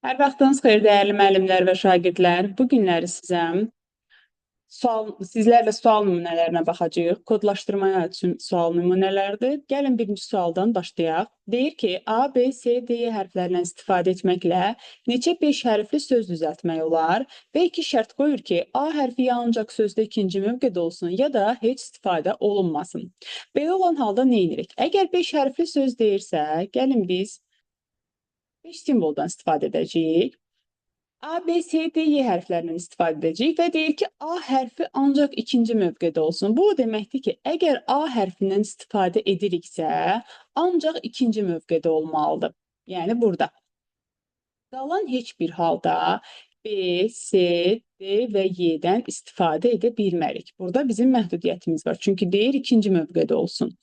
Hər vaxtınız xeyir, dəyərli müəllimlər və şagirdlər. Bu günləri sizə sizlərlə sual nümunələrinə baxacağıq. Kodlaşdırmaya üçün sual nümunələrdir. Gəlin birinci sualdan başlayaq. Deyir ki, A, B, C, D, E hərflərindən istifadə etməklə neçə 5 hərfli söz düzəltmək olar və iki şərt qoyur ki, A hərfi ya ancaq sözdə ikinci mövqedə olsun, ya da heç istifadə olunmasın. Belə olan halda nə edirik? Əgər 5 hərfli söz deyirsə, gəlin biz 5 simvoldan istifadə edəcəyik. A, B, C, D, Y hərflərindən istifadə edəcəyik və deyir ki, A hərfi ancaq ikinci mövqedə olsun. Bu o deməkdir ki, əgər A hərfindən istifadə ediriksə, ancaq ikinci mövqedə olmalıdır. Yəni burada. Qalan heç bir halda B, C, D və Y-dən istifadə edə bilmərik. Burada bizim məhdudiyyətimiz var. Çünki deyir ikinci mövqedə olsun.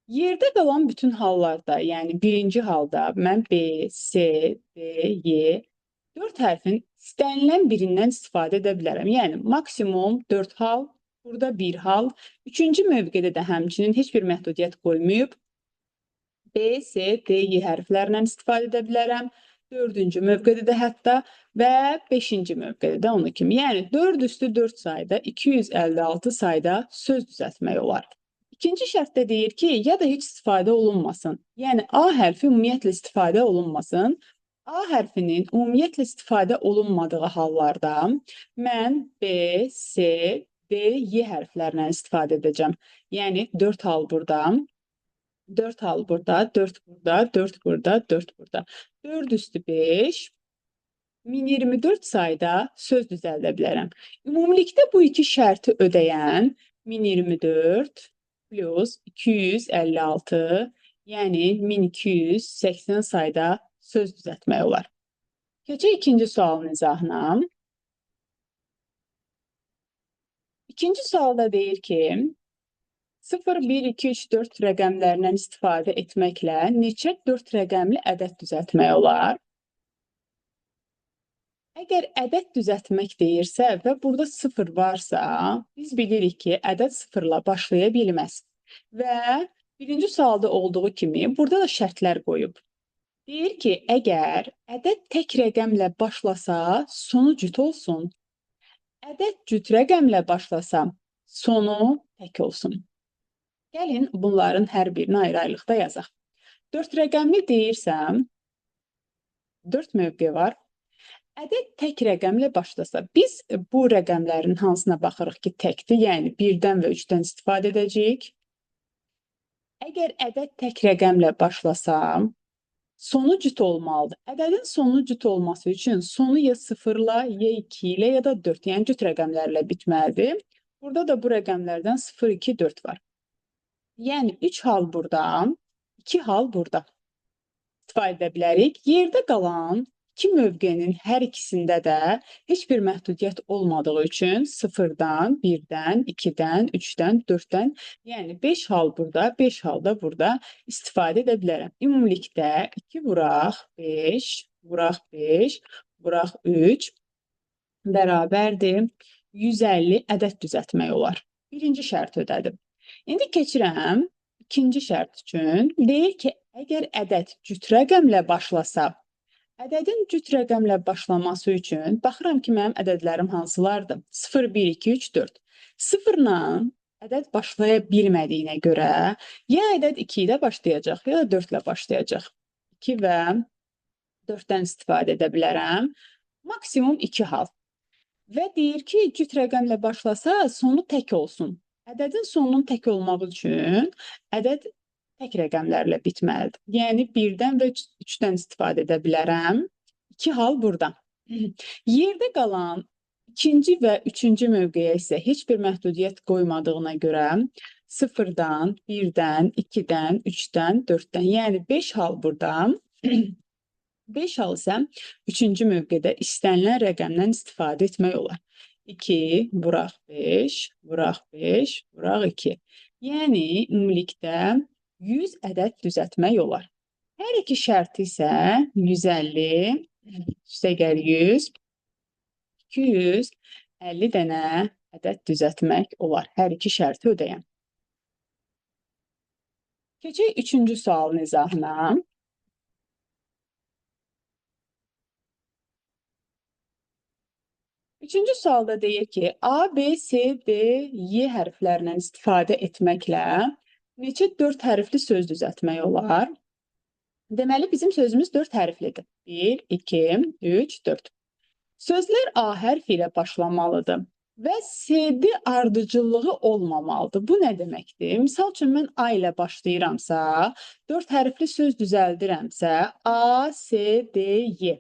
Yerdə qalan bütün hallarda, yəni birinci halda mən B, C, D, Y 4 hərfin istənilən birindən istifadə edə bilərəm. Yəni maksimum 4 hal, burada 1 hal. Üçüncü mövqedə də həmçinin heç bir məhdudiyyət qoymayıb. B, C, D, Y hərflərindən istifadə edə bilərəm. Dördüncü mövqedə də hətta və beşinci mövqedə də onu kimi. Yəni 4 üstü 4 sayda 256 sayda söz düzəltmək olar. İkinci şərtdə deyir ki, ya da heç istifadə olunmasın. Yəni A hərfi ümumiyyətlə istifadə olunmasın. A hərfinin ümumiyyətlə istifadə olunmadığı hallarda mən B, C, D, Y hərflərindən istifadə edəcəm. Yəni 4 hal burada, 4 hal burada, 4 burada, 4 burada, 4 burada. 4 üstü 5, 1024 sayda söz düzəldə bilərəm. Ümumilikdə bu iki şərti ödəyən 1024 plus 256, yəni 1280 sayda söz düzəltmək olar. Keçək ikinci sualın izahına. İkinci sualda deyir ki, 0, 1, 2, 3, 4 rəqəmlərindən istifadə etməklə neçə 4 rəqəmli ədəd düzəltmək olar? Əgər ədəd düzəltmək deyirsə və burada 0 varsa, biz bilirik ki, ədəd 0-la başlaya bilməz. Və birinci sualda olduğu kimi burada da şərtlər qoyub. Deyir ki, əgər ədəd tək rəqəmlə başlasa, sonu cüt olsun. Ədəd cüt rəqəmlə başlasa, sonu tək olsun. Gəlin bunların hər birini ayrı-ayrılıqda yazaq. 4 rəqəmli deyirsəm, 4 mövqe var. Ədəd tək rəqəmlə başlasa, biz bu rəqəmlərin hansına baxırıq ki, təkdir, yəni 1-dən və 3-dən istifadə edəcəyik. Əgər ədəd tək rəqəmlə başlasa, sonu cüt olmalıdır. Ədədin sonu cüt olması üçün sonu ya 0-la, ya 2 ilə, ya da 4, yəni cüt rəqəmlərlə bitməlidir. Burada da bu rəqəmlərdən 0, 2, 4 var. Yəni 3 hal burada, 2 hal burada istifadə edə bilərik. Yerdə qalan iki mövqenin hər ikisində də heç bir məhdudiyyət olmadığı üçün 0-dan, 1-dən, 2-dən, 3-dən, 4-dən, yəni 5 hal burada, 5 hal da burada istifadə edə bilərəm. Ümumilikdə 2 vuraq 5, vuraq 5, vuraq 3 bərabərdir 150 ədəd düzəltmək olar. Birinci şərt ödədim. İndi keçirəm ikinci şərt üçün. Deyir ki, əgər ədəd cüt rəqəmlə başlasa, ədədin cüt rəqəmlə başlaması üçün baxıram ki, mənim ədədlərim hansılardır? 0, 1, 2, 3, 4. 0-la ədəd başlaya bilmədiyinə görə ya ədəd 2 ilə başlayacaq, ya da 4 ilə başlayacaq. 2 və 4-dən istifadə edə bilərəm. Maksimum 2 hal. Və deyir ki, cüt rəqəmlə başlasa, sonu tək olsun. Ədədin sonunun tək olmağı üçün ədəd tək rəqəmlərlə bitməlidir. Yəni 1-dən və 3-dən istifadə edə bilərəm. 2 hal burada. Yerdə qalan ikinci və üçüncü mövqeyə isə heç bir məhdudiyyət qoymadığına görə 0-dan, 1-dən, 2-dən, 3-dən, 4-dən, yəni 5 hal burada. 5 hal isə üçüncü mövqedə istənilən rəqəmdən istifadə etmək olar. 2, vuraq 5, vuraq 5, vuraq 2. Yəni ümumilikdə 100 ədəd düzəltmək olar. Hər iki şərti isə 150, üstəgəl 100, 250 dənə ədəd düzəltmək olar. Hər iki şərti ödəyən. Keçək üçüncü sualın izahına. Üçüncü sualda deyir ki, A, B, C, D, Y hərflərindən istifadə etməklə neçə 4 hərfli söz düzəltmək olar? Deməli, bizim sözümüz 4 hərflidir. 1, 2, 3, 4. Sözlər A hərfi ilə başlamalıdır və CD ardıcıllığı olmamalıdır. Bu nə deməkdir? Misal üçün, mən A ilə başlayıramsa, 4 hərfli söz düzəldirəmsə, A, C, D, Y.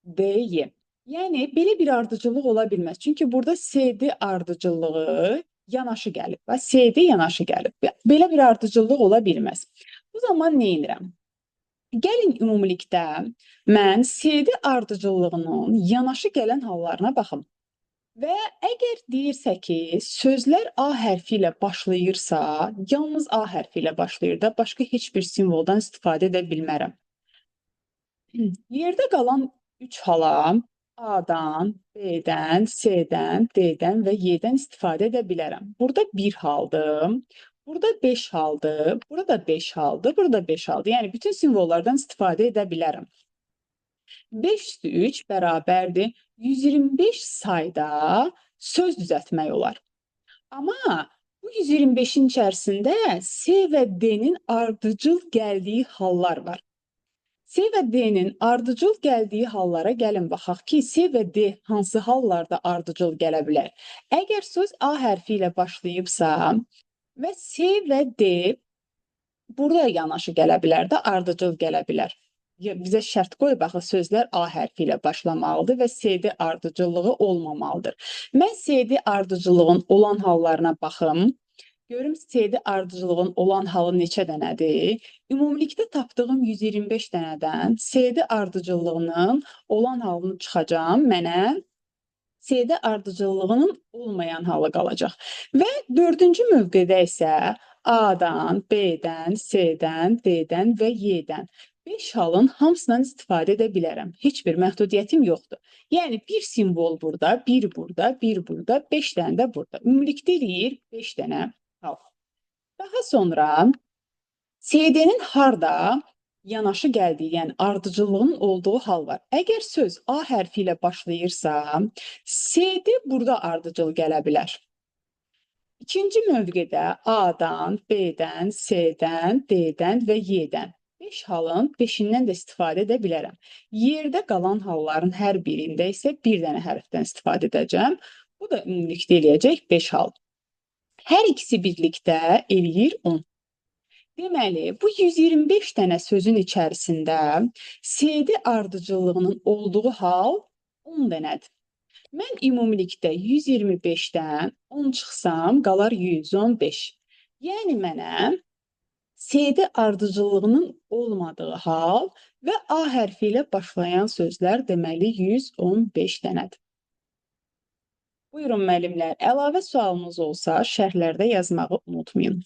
D, Y. Yəni, belə bir ardıcıllıq ola bilməz. Çünki burada CD ardıcıllığı yanaşı gəlib və CD yanaşı gəlib. Belə bir ardıcıllıq ola bilməz. Bu zaman nə edirəm? Gəlin ümumilikdə mən CD ardıcıllığının yanaşı gələn hallarına baxım. Və əgər deyirsə ki, sözlər A hərfi ilə başlayırsa, yalnız A hərfi ilə başlayır da, başqa heç bir simvoldan istifadə edə bilmərəm. Yerdə qalan 3 hala A-dan, B-dən, C-dən, D-dən və Y-dən istifadə edə bilərəm. Burada 1 haldır. Burada 5 haldır, burada 5 haldır, burada 5 haldır. Yəni bütün simvollardan istifadə edə bilərəm. 5 üstü 3 bərabərdir 125 sayda söz düzəltmək olar. Amma bu 125-in içərisində C və D-nin ardıcıl gəldiyi hallar var. C və D-nin ardıcıl gəldiyi hallara gəlin baxaq ki, C və D hansı hallarda ardıcıl gələ bilər? Əgər söz A hərfi ilə başlayıbsa və C və D burada yanaşı gələ bilər də, ardıcıl gələ bilər. Bizə şərt qoyub, axı sözlər A hərfi ilə başlamalıdır və CD ardıcıllığı olmamalıdır. Mən CD ardıcıllığın olan hallarına baxım. Görüm CD ardıcıllığın olan halı neçə dənədir? Ümumilikdə tapdığım 125 dənədən CD ardıcıllığının olan halını çıxacağam. Mənə CD ardıcıllığının olmayan halı qalacaq. Və dördüncü mövqedə isə A-dan, B-dən, C-dən, D-dən və Y-dən 5 halın hamısından istifadə edə bilərəm. Heç bir məhdudiyyətim yoxdur. Yəni bir simvol burada, bir burada, bir burada, 5 dənə də burada. Ümumilikdə eləyir 5 dənə hal. Daha sonra CD-nin harda yanaşı gəldiyi, yəni ardıcıllığın olduğu hal var. Əgər söz A hərfi ilə başlayırsa, CD burada ardıcıl gələ bilər. İkinci mövqedə A-dan, B-dən, C-dən, D-dən və Y-dən 5 halın 5-indən də istifadə edə bilərəm. Yerdə qalan halların hər birində isə bir dənə hərfdən istifadə edəcəm. Bu da ümumilikdə eləyəcək 5 hal. Hər ikisi birlikdə eləyir 10. Deməli, bu 125 dənə sözün içərisində CD ardıcıllığının olduğu hal 10 dənədir. Mən ümumilikdə 125-dən 10 çıxsam, qalar 115. Yəni mənə CD ardıcıllığının olmadığı hal və A hərfi ilə başlayan sözlər deməli 115 dənədir. Buyurun müəllimlər, əlavə sualınız olsa şərhlərdə yazmağı unutmayın.